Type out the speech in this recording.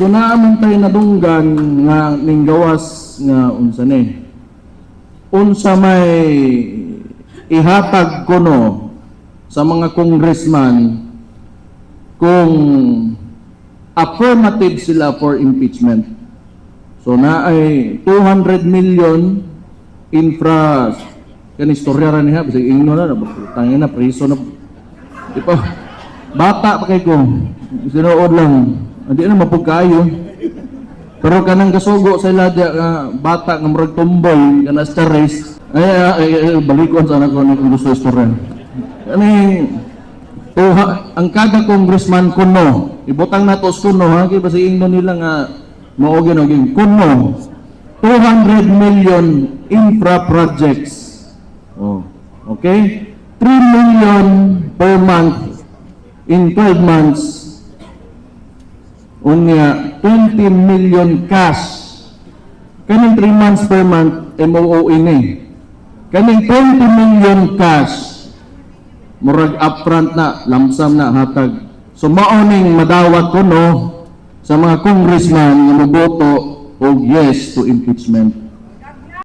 So naa man tay nadunggan nga ninggawas nga unsa ni? Unsa may ihatag kuno sa mga congressman kung affirmative sila for impeachment. So naay 200 million infra, kani istorya ra niya, bisag ingno na, tangina, preso na. Di pa bata pa kay ko. Sinuod lang. Hindi na mapugkayo. Pero kanang kasugo sa ila diya, nga bata nga murag tomboy kana sa race. Ay, ay, ay, balikon sana ko ni kung gusto istorya. Kani tuha, ang kada congressman kuno, ibutang nato sa kuno ha, kay basi ingno nila nga mao gyud kuno 200 million infra projects. Oh, okay? 3 million per month in 12 months. Unya, 20 million cash. Kaning 3 months per month, MOOE ni. Kaning 20 million cash, murag upfront na, lump sum na, hatag. So mao ning madawat ko no sa mga congressman nga moboto og yes to impeachment.